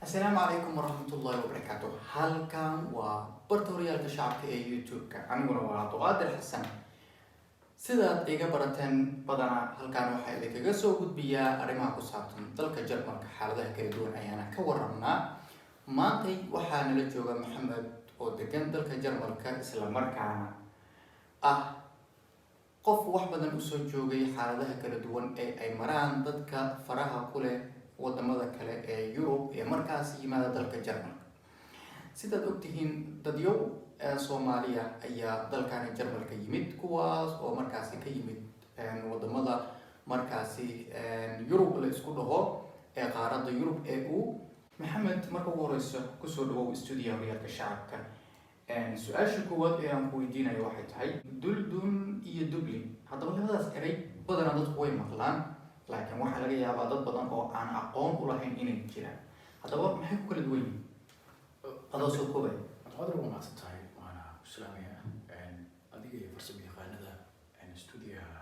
Asalaamu calaykum waraxmatullaahi wabarakaatu. Halkan waa barta horyaalka shacabka ee YouTube-ka. Aniguna waa Cabduqaadir Xasan. Sidaad iga barateen, badanaa halkan waxaa idinkaga soo gudbiyaa arrimaha ku saabsan dalka Jarmalka, xaaladaha kala duwan ayaana ka waramnaa. Maantay waxaa nala jooga Maxamed oo degan dalka Jarmalka, isla markaana ah qof wax badan usoo joogay xaaladaha kala duwan ee ay maraan dadka faraha ku leh wadamada kale ee Yurub ee markaas yimaada dalka Jarmalka. Sidaad ogtihiin, dadyow Soomaaliya ayaa dalkani Jarmalka yimid, kuwaas oo markaasi ka yimid wadamada markaasi Yurub la isku dhaho ee qaaradda Yurub ee uu Maxamed. Marka ugu horeysa, kusoo dhawow stuudiyaha horyaalka shacabka. Su-aasha koowaad ee aan ku weydiinayo waxay tahay Duldung iyo Dublin. Haddaba labadaas erey badanaa dadku way maqlaan, laakiin waxaa laga yaabaa dad badan oo aan aqoon u lahayn inay jiraan. Haddaba maxay ku kala duwan yihiin, adoo soo koobaya? Cabdiqaadir, waa mahadsan tahay, waana ku salaamayaa adiga iyo farsamo yaqaanada stuudiyaha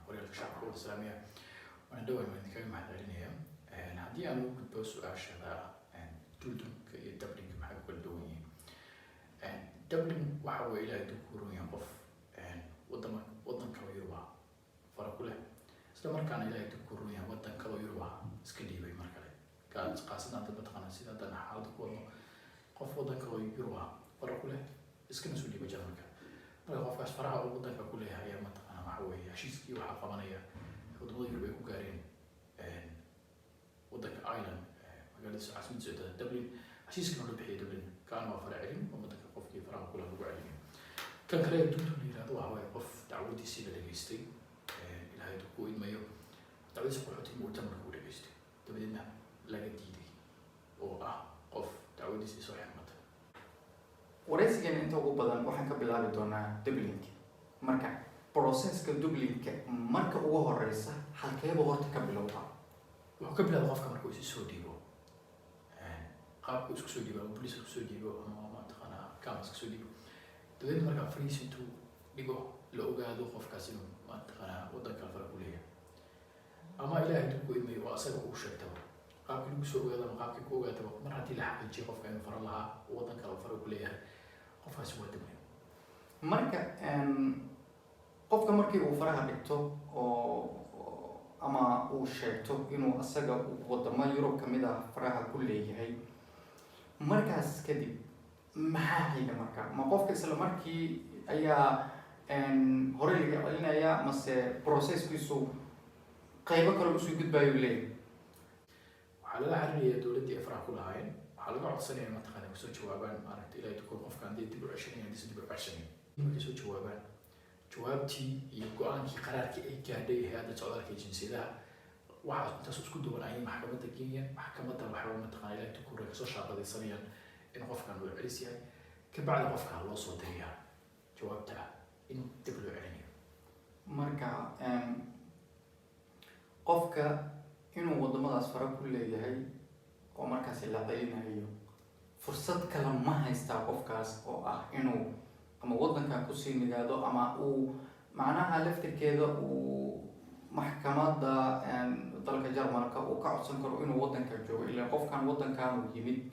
horyaalka shacabka, wada salaamaya, waana dhawaan, waan idinkaga mahad celinaya. Haddii aan ugu gudbo su-aashada, Duldungka iyo Dublinka maxay ku kala duwan yihiin? Dublin waxa weye, Ilahay duu ku ron yahay, qof wadama waddan kaloo Yurub ah fara ku leh, isla markaana, Ilahay duu ku ron yahay, waddan kaloo Yurub ah iska dhiibay mar kale. Qaasatan dad mataqaana sida haddana xaaladda ku wadno, qof waddan kaloo Yurub ah fara ku leh, iskana soo dhiibay Jarmalka. Marka qofkaas faraha uu waddanka ku leeyahay ayaa mataqaana waxa weeye heshiiskii waxaa qabanaya wadamada Yurub ay ku gaareen waddanka Ireland, magaaladiisa caasimadiisa Dublin. Heshiiskana loo bixiyay Dublin, kaana waa fara celin oo waddanka qofkii faraha ku leh lagu celinayo. Kan kale ee Duldung la yihahdo waxa waaye qof dacwadiisii la dhageystay, Ilahay hadduu ku idmayo, dacwadiisa qaxootinimo uu Jarmalka u dhageystay, dabadeedna laga diiday, oo ah qof dacwadiisii soo xirmatay. Waraysigeena inta ugu badan waxaan ka bilaabi doonaa Dublinka. Marka processka Dublinka marka ugu horeysa halkeebuu horta ka bilowdaa? Wuxuu ka bilaaba qofka markuu isi soo dhiibo, qaabku isku soo dhiibo, ama booliiska isku soo dhiibo, ama mataqaanaa kamas iska soo dhiibo. Dabadeed markaa fariis intuu dhigo, la ogaado qofkaas inuu mataqaanaa waddan kale fara ku leeyahay, ama Ilahay hadduu ku idmayo oo asaga uu sheegtaba, qaabkii lagu soo ogaado ama qaabkii ku ogaataba, mar haddii la xaqiijiyo qofka inuu fara lahaa oo waddan kale fara ku leeyahay, qofkaasi waa Dublin. Marka qofka markii uu faraha dhigto oo ama uu sheegto inuu asaga wadamo Yurub kamid ah faraha ku leeyahay, markaas kadib maxaa xiga? Marka ma qofka isla markii ayaa horey laga celinayaa, mase processkiisu qaybo kale usii gudbayo leeyahay? Waxaa lala xiriirayaa dowladdii ay faraha ku lahaayeen. Waxaa laga codsanaya mataqaana kusoo jawaabaan, maaragta, Ilahay tuko, qofka haddii dib u ceshanaya, haddii dib u ceshanayn. Markay soo jawaabaan, jawaabtii iyo go-aankii qaraarkii ay gaadhay hay-adda socdaalka iyo jinsiyadaha, waxaa intaas isku duwan ayay maxkamadda geeyaan. Maxkamadda waxaa mataqana, Ilahay tukure, kasoo shaabadaysanayaan in qofkan uu celis yahay. Kabacdi qofka loo soo dirayaa jawaabta ah in dib loo celinayo. Marka qofka inuu wadamadaas fara ku leeyahay oo markaasi la celinayo, fursad kale ma haystaa qofkaas oo ah inuu ama waddankan kusii nigaado, ama uu macnaha laftirkeeda uu maxkamadda dalka Jarmalka uu ka codsan karo inuu waddanka joogo? Ilaa qofkan waddankan uu yimid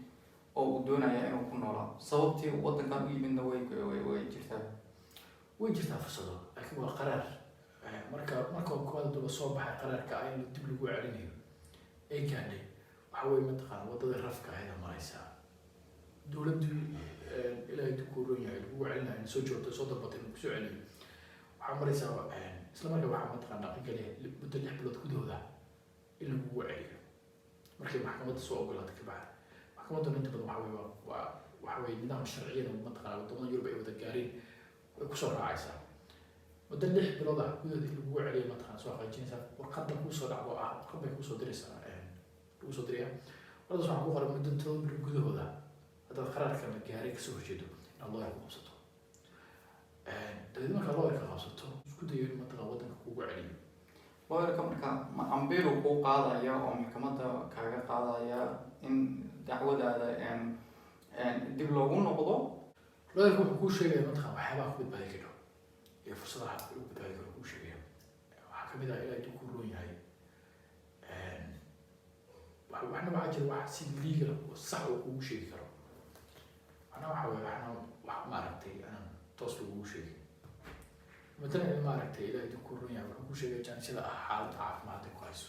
oo uu doonaya inuu ku noolaado, sababtii uu waddankan u yimidna way jirtaa. Way jirtaa fursado, laakiin waa qaraar. Marka koowaad duba soo baxay qaraarka ah in dib lagu celinayo ay gaadhay, waxa weye mataqaana waddadii rafka ahayd maraysaa. Dowladdu, Ilaahay duu ku ron yahay, lagugu celinayo, soo joogto, soo dalbatay inuu kusoo celiyo, waxaa maraysaa isla markaa waxaa mataqaana dhaqan geliya muddo 6 bilood gudahooda in lagugu celiyo markay maxkamadda soo ogolaato. Ka bacdi maxkamadduna inta badan waxa weye waa waxa weye nidaam sharciyan oo mataqaana wadamada Yurub ay wada gaareen way kusoo raacaysaa. Muddo 6 bilood ah gudahooda in lagugu celiyo mataqaana soo xaqiijinaysaa. Warqadda kuusoo dhacdo ah, warqad bay kuusoo diraysaa, lagu soo diraya. Warqadaas waxaa ku qoran muddo 10 bilood gudahooda haddaad qaraarka la gaaray kasoo horjeedo inaad lawyer ku qabsato. Dabeed markaa lawyerka qabsato, isku dayo in mataqaa waddanka kugu celiyo. Lawyerka marka ma ambiilu kuu qaadaya oo maxkamadda kaaga qaadaya in dacwadaada dib loogu noqdo? Lawyerka wuxuu kuu sheegaya mataqaa waxyaabaha ku badbaadi karo iyo fursadaha lagu badbaadi karo kuu sheegaya. Waxaa kamid ah, ilaa intuu kuu roon yahay, Waxna waxaa jira wax si legal oo sax oo kugu sheegi karo, waxna waxa weye waxna wax maaragtay aanan toos lagugu sheegin. Matalan, in maaragtay Ilaah idinku run yahay, wuxuu ku sheegay jaanisada ah xaaladda caafimaad ay ku hayso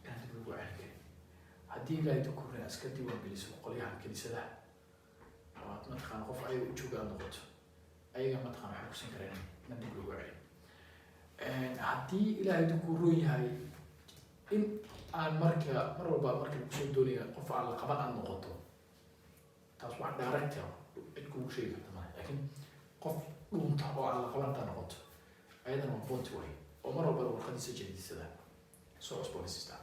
inaan dib lagu celin karin. Haddii Ilaah idinku run yahay, iska diiwaan geliso qolyahan kiniisadaha oo aad mataqaana qof ayaga u jooga aad noqoto, ayaga mataqana waxay kusin kareen inaan dib lagu celin. Haddii Ilaahay idinku run yahay, in aan marka mar walba marka lagu soo doonaya qof aan la qaban aad noqoto, taas wax direct ah cid kugu sheegi karta male. Laakiin qof dhuunta oo aan la qaban haddaad noqoto, ayadana waa point way oo mar walba warqadiisa jadiisada soo cusboonaysiistaa.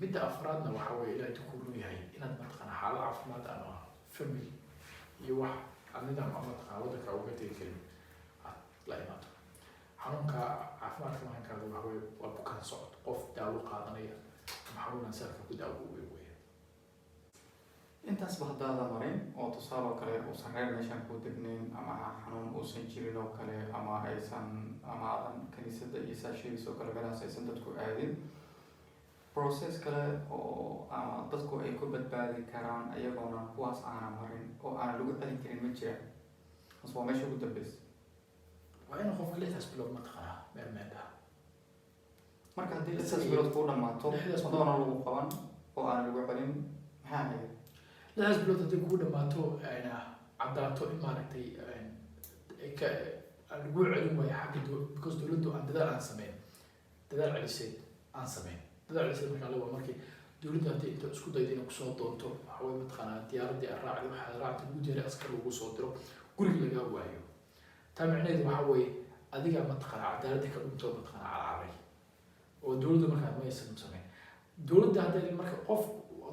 Midda afraadna waxa weeye, Ilahay idinku run yahay, inaad mataqaana xaalad caafimaad ama family iyo wax aad nidaam ama mataqaana waddanka uga tegi karin aad la imaato. Xanuunka caafimaadka mahankaada waxa weye waa bukaan socod, qof daawo qaadanaya ama xanuunaan saarka ku daawo wey weya. Intaasba haddaada marin oo tusaale oo kale uusan reer meeshaan kuu degnayn ama xanuun uusan jirin oo kale, ama aysan ama aadan kaniisadda iyo saa sheegaysa oo kale, meelahaas aysan dadku aadin, process kale oo ama dadku ay ku badbaadi karaan ayagoona kuwaas aana marin oo aanan lagu celin karin ma jiraan, mase waa meesha ugu dambeysa? Waa inuu qofka 6daas bilood mataqaanaa meel meel ah. Marka haddii 6daas bilood kuu dhamaato 6daas bilood. Adoona lagu qaban oo aanan lagu celin, maxaa haya? 6daas bilood haddii kugu dhamaato, ayna caddaato in maaragtay ay ka aan lagu celin waayo xagga because dowladdu aan dadaal aan sameyn, dadaal celiseed aan sameyn. Dadaal celiseed marka alla waa markii dowladda haddii inta isku daydo inay kusoo doonto, waxa weye mataqaanaa diyaaraddii aad raacday, waxaad raacday lagu diyaray, askar lagu soo diro, guriga lagaa waayo, taa micnaheedu waxa weeye adiga mataqaanaa cadaaladda ka dhunto, mataqaanaa carcaray oo dowladda markaa ma aysan sameyn. Dowladda hadday marka qof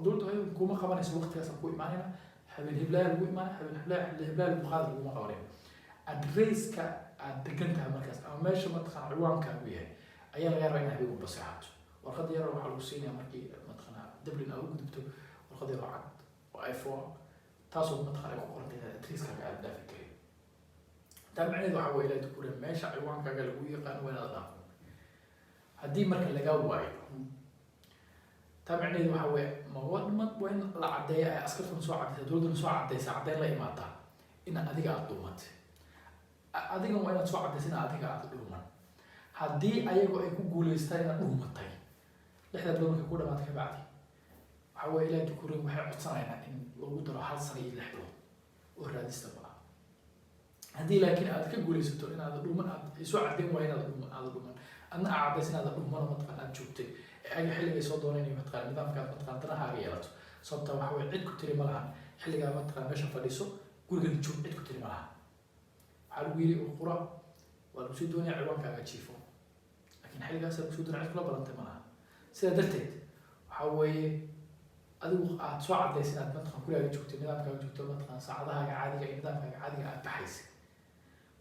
dowladda ayagu kuma qabanayso waqtigaas ku imaanayna, habeen heblaaya lagu imaanaya, habeen heblaaya, xilli heblaaya lagu qaada, laguma qabanayo. Adresska aad degan tahay markaas ama meesha mataqaana ciwaankaagu yahay ayaa laga rabaa inaad habeen walba seexato. Warqad yar waxaa lagu siinaya markii mataqaana Dublin aad u gudubto, warqad yar oo cad oo A4, taasoo mataqaana ay ku qorantay inaad adresskaaga aad dhaafi karin. Taa macnaheedu waxaa weeye, ilaah kure, meesha ciwaankaaga lagu yaqaano waa inaad dhaafin. Haddii marka lagaa waayo, taa macnaheedu waxaa weeye ma waa in la caddeeya ay askartuna soo caddeysa, dowladduna soo caddeysa, caddeyn la imaataa in adiga aada dhuumatay. Adigan waa inaad soo caddeysa in adiga aada dhuuman. Haddii ayagu ay ku guuleystaan inaad dhuumatay, 6da bilood markay ku dhamaata ka bacdi, waxaa weeye ilaah dukurin, waxay codsanayaan in lagu daro hal sano iyo 6 bilood oo raadista ma ah. Haddii laakiin aad ka guuleysato inaad dhuuman, aad ay soo caddeyn waayo inaad dhuuman, aada dhuuman, adna aad caddaysa inaad dhuuman oo mataqaan aad joogtay ee ayaga xilligay soo dooneen, mataqaan nidaamkaad mataqaan danahaaga yeelato. Sababta waxa weye cid ku tiri ma lahan xilligaa mataqaan meesha fadhiiso, gurigan joog, cid ku tiri ma lahan. Waxaa lagu yiri qura waa lagu soo doonaya, ciwaankaaga jiifo, laakiin xilligaas lagu soo doonaya cid kula balantay ma laha. Sidaa darteed waxa weeye adigu aad soo caddaysa inaad mataqaan gurigaaga joogtay, nidaamkaaga joogto, mataqaan saacadahaaga caadiga iyo nidaamkaaga caadiga aad baxaysa,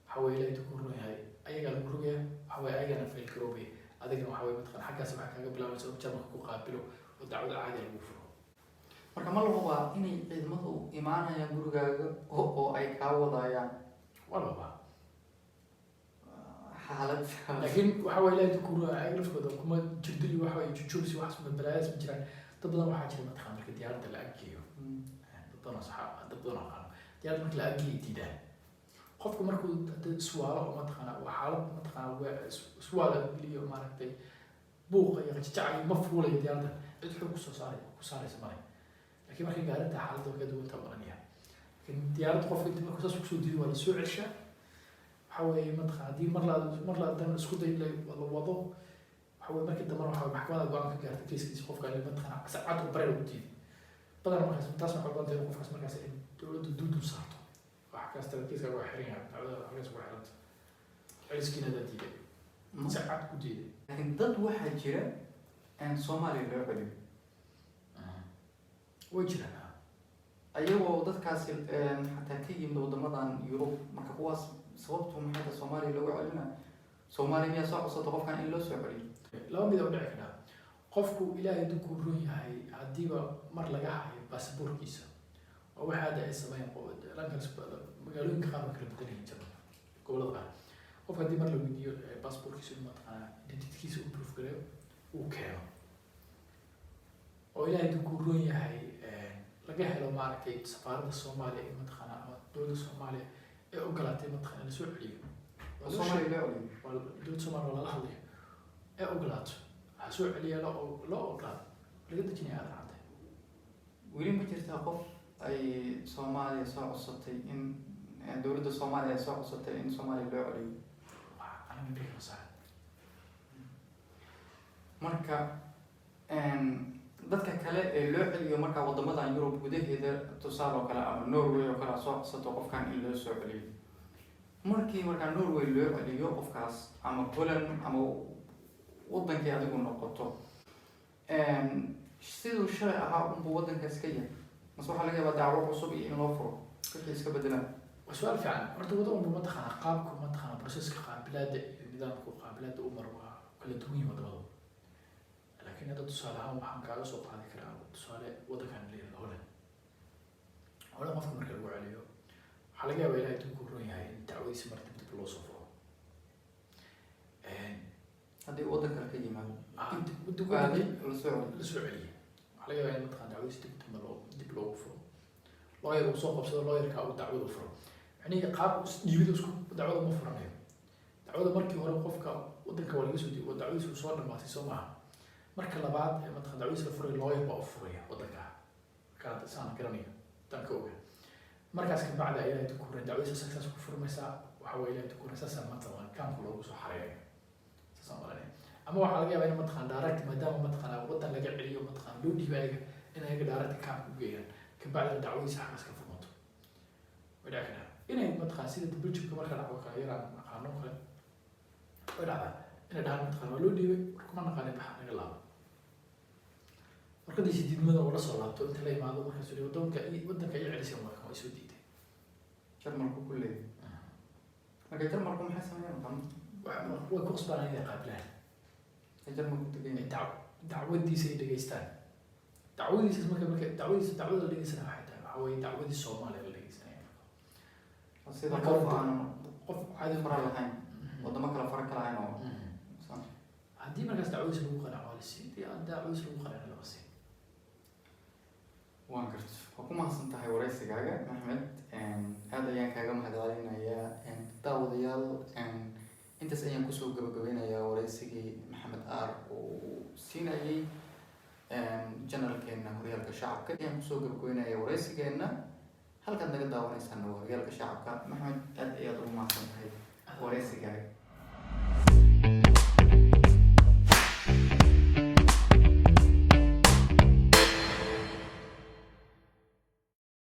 waxa weye Ilahay ku run yahay, ayagaa lagu rogaya. Waxa weye ayagana fail garoobaya, adigana waxa weye mataqaan xaggaas waxaa kaaga bilaabaysa in Jarmalka ku qaabilo oo dacwada caadiga lagu furo. Marka ma la hubaa inay ciidamadu imaanayaan gurigaaga oo ay kaa wadayaan? Waa la hubaa. Xaalad Laakiin waxa weye Ilahay ku run yahay, ayaga laftooda kuma jirdil, waxa weye jujuubsi, waxaas balaayaas ma jiraan. Dad badan waxaa jira mataqaan marka diyaaradda la aggeeyo, dad badan oo saxaab, dad badan oo aqaano, diyaaradda marka la aggeeyo diidaan. Qofku markuu dad iswaalo oo mataqaana waa xaalad mataqaana waa iswaala geliyo, maaragtay buuqa iyo qajajacayo, ma fuulayo diyaaradda, cid xoog kusoo saaray ku saaraysa male. Laakiin markay gaarinta xaaladda waa ka duwan malanaya. Laakiin diyaaradda qofka inta markuu saas kusoo diido waa la soo ceshaa. Waxa weeye mataqaana haddii mar la dan isku day la wado, waxa weye markii dambena waxa weye maxkamadda go-aan ka gaarta keiskiisa qofka in mataqaana si cad oo bareel u diiday badan. Markaas taas waxay u badan tahay in qofkaas markaas in dowladdu duudul saarto, wax kasta kiiska waa xiran yahay, dacwada xaggaas waa xiranta, celiskiina hadaa diiday, si cad ku diiday. Laakiin dad waxaa jira aan Soomaaliya loo celiyo. Way jiraan. Ayagoo dadkaasi xataa ka yimid wadamadan Yurub. Marka kuwaas sababtu maxay tahay Soomaaliya loogu celina? Soomaaliya miyaa soo codsato qofkan in loo soo celiyo? Laba mid oo dhici karaa: qofku Ilaahay hadduu kuu run yahay, haddiiba mar laga hayo baasaboorkiisa, waa waxa hadda ay sameeyeen dhankaas, magaalooyinka qaar way kala bedelan yihiin Jarmalka, gobollada qaar. Qofka haddii mar la weydiiyo baasaboorkiisa inuu mataqaanaa identitykiisa u proof gareeyo, uu keeno. Oo Ilaahay duu kuu roon yahay, laga helo maaragtay safaaradda Soomaaliya iyo mataqaana ama dowladda Soomaaliya ee ogolaatay mataqaana in la soo celiyo. Waa loo Soomaaliya loo celiyo. Waa dowladda Soomaaliya waa lala hadlayo ee ogolaato, ha soo celiya, loo ogolaado, laga dejinaya Aadan Cadde. Weli ma jirtaa qof ay Soomaaliya soo codsatay in dowladda Soomaaliya ay soo codsatay in Soomaaliya loo celiyo? Waa aniga dhihi ma sax. Marka dadka kale ee loo celiyo marka wadamadan Yurub gudaheeda, tusaale oo kale, ama Norway oo kale a soo codsato qofkan in loo soo celiyo, markii markaa Norway loo celiyo qofkaas ama Holland ama wadankii adigu noqoto, siduu shalay ahaa unbuu wadankaas ka yahay, mase waxaa laga yaabaa dacwo cusub iyo in loo furo, wixii iska bedelaan? Waa su-aal fiican. Horta waddan walba mataqaana qaabku mataqaana processka qaabilaada iyo nidaamku qaabilaada u maro waa kala duwan yihin wadamadu. Laakiin hadda tusaale ahaan waxaan kaaga soo qaadi karaa tusaale waddankan la yihahdo Holland. Holland qofka marka lagu celiyo, waxaa laga yaabaa, Ilahay duu ku roon yahay, in dacwadiisa mar dib dib loo soo furo. Haddii waddan kale ka yimaado waddanka aaday la soo celiyo. La soo celiyay, waxaa laga yaabaa in mataqana dacwadiisa dib dib loo dib loogu furo, lawyer uu soo qabsado, lawyerka uu dacwada furo. Macnihii qaab dhiibida isku dacwada ma furanayo. Dacwada markii hore qofka wadanka waa laga soo diibo, dacwadiisa uu soo dhamaatay, soo maaha? Marka labaad ee mataqana dacwadiisa la furay, lawyer baa u furaya wadanka. Marka hadda saan garanayo dan ka oga, markaas ka bacdi ayaa Ilahay ku huray dacwadiisa saas ku furmaysaa. Waxa waye Ilahay ku huray saasaa mataqana kaamka loogu soo xareeyo, saasaan malanaya. Ama waxaa laga yaabaa in mataqana direct, maadaama mataqana wadan laga celiyo, mataqana loo dhiiba ayaga, in ayaga direct kaamka u geeyaan, kabacdina dacwadiisa xagaas ka furmato. Way dhici kartaa inay mataqana sida Belgiumka marka dhacdo kale yaraan aqaano kale, way dhacdaa inay dhahaan mataqana waa loo dhiibay, war kuma naqaanin, baxa naga laabo. Warqadiisi diidmada uu la soo laabto inta la imaado, markaas uu wadanka ii celiseen, waa kan, waa soo diiday. Jarmalku ku leeyahay. Marka Jarmalku maxay sameeyaan Way ku qasbanaan inay qaabilaan. Ay Jarmalku tegayn. Dacwadiisa ay dhegeystaan. Dacwadiisa marka dacwadiisa, dacwada la dhegeysana waxay tahay, waxaa weeye dacwadii Soomaaliya la dhegeysanaya. Sida Marka qof aan qof caadi fara lahayn, wadamo kale fara ka lahayn oo Haddii markaas dacwadiisa lagu qanaco waa la siin, dii aan dacwadiisa lagu qanacin lama siin. Waan garto. Waa ku mahadsan tahay wareysigaaga, Maxmed. Aad ayaan kaaga mahadcelinayaa. Daawadayaal, intaas ayaan kusoo gabagabeynayaa wareysigii Maxamed Aar uu siinayay channelkeena Horyaalka Shacabka. Ayaan kusoo gabagabeynaya wareysigeena. Halkaad naga daawanaysaana waa Horyaalka Shacabka. Maxamed, aad ayaad ugu mahadsan tahay wareysigaaga.